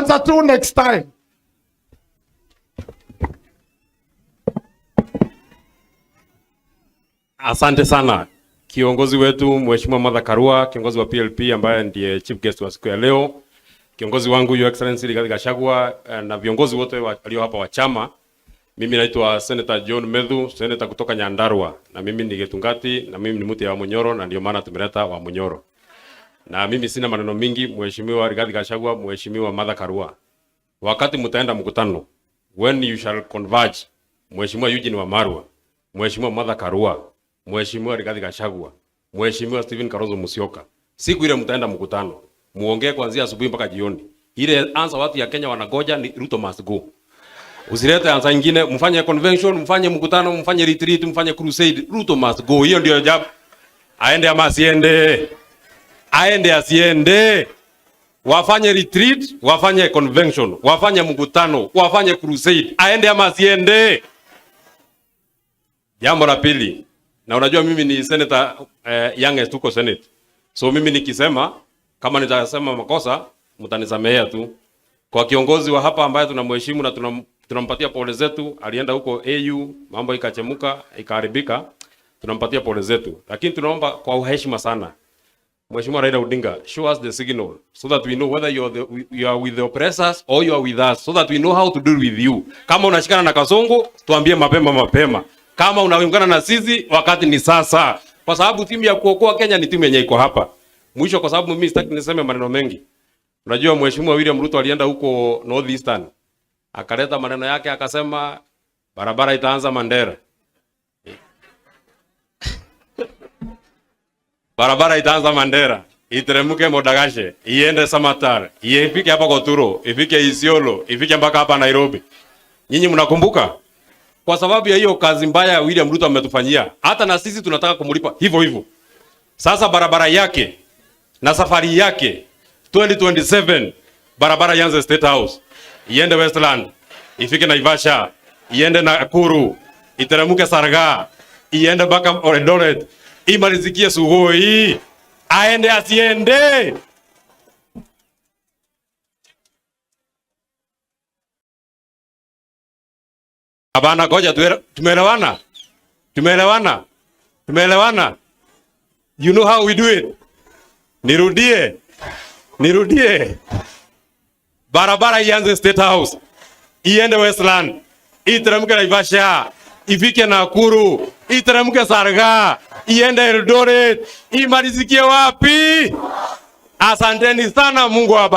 Answer 2 next time. Asante sana kiongozi wetu Mheshimiwa Martha Karua, kiongozi wa PLP ambaye ndiye chief guest wa siku ya leo, kiongozi wangu Your Excellency Rigathi Gachagua na viongozi wote walio hapa wa chama. Mimi naitwa Senator John Methu, senator kutoka Nyandarua, na mimi ni Getungati, na mimi ni mtu ya Wamunyoro, na ndio maana tumeleta Wamunyoro. Na mimi sina maneno mingi. Mheshimiwa Rigathi Gachagua, Mheshimiwa Martha Karua, wakati mtaenda mkutano, when you shall converge, Mheshimiwa Eugene Wamalwa, Mheshimiwa Martha Karua, Mheshimiwa Rigathi Gachagua, Mheshimiwa Stephen Kalonzo Musyoka, siku ile mtaenda mkutano, muongee kuanzia asubuhi mpaka jioni. Ile answer watu ya Kenya wanagoja ni Ruto must go. Usilete answer nyingine, mfanye convention, mfanye mkutano, mfanye retreat, mfanye crusade. Ruto must go. Hiyo ndio jabu. Aende ama asiende? Aende asiende? Wafanye retreat, wafanye convention, wafanye mkutano, wafanye crusade. Aende ama asiende? Jambo la pili, na unajua mimi ni senator youngest huko Senate. So mimi nikisema, kama nitasema makosa, mtanisamehea tu. Kwa kiongozi wa hapa ambaye tunamheshimu na tunampatia pole zetu, alienda huko AU, mambo ikachemuka, ikaharibika, tunampatia pole zetu. Lakini tunaomba kwa heshima sana, Mheshimiwa Raila Odinga, show us the signal so that we know whether you are with the oppressors or you are with us, so that we know how to deal with you. Kama unashikana na Kasongo, tuambie mapema mapema. Kama unaungana na sisi, wakati ni sasa. Kwa sababu timu ya kuokoa Kenya ni timu yenye iko hapa. Mwisho, kwa sababu mimi sitaki niseme maneno mengi. Unajua Mheshimiwa William Ruto alienda huko North Eastern, akaleta maneno yake, akasema barabara itaanza Mandera. Barabara itaanza Mandera, iteremke Modagashe, iende Samatar, ifike hapa Koturo, ifike Isiolo, ifike mpaka hapa Nairobi. Nyinyi mnakumbuka? Kwa sababu ya hiyo kazi mbaya William Ruto ametufanyia, hata na sisi tunataka kumlipa hivyo hivyo. Sasa barabara yake na safari yake 2027, barabara ianze State House, iende Westland, ifike Naivasha, iende Nakuru, iteremke Salgaa, iende mpaka Eldoret, imalizikie Sugoi. Aende asiende? Hapana, ngoja, tumeelewana? Tumeelewana? Tumeelewana? You know how we do it. Nirudie. Nirudie. Barabara ianze State House, iende Westland, iteremke Naivasha, ifike Nakuru, iteremke Salgaa, iende Eldoret, imalizikie wapi? Asanteni sana, Mungu awabariki.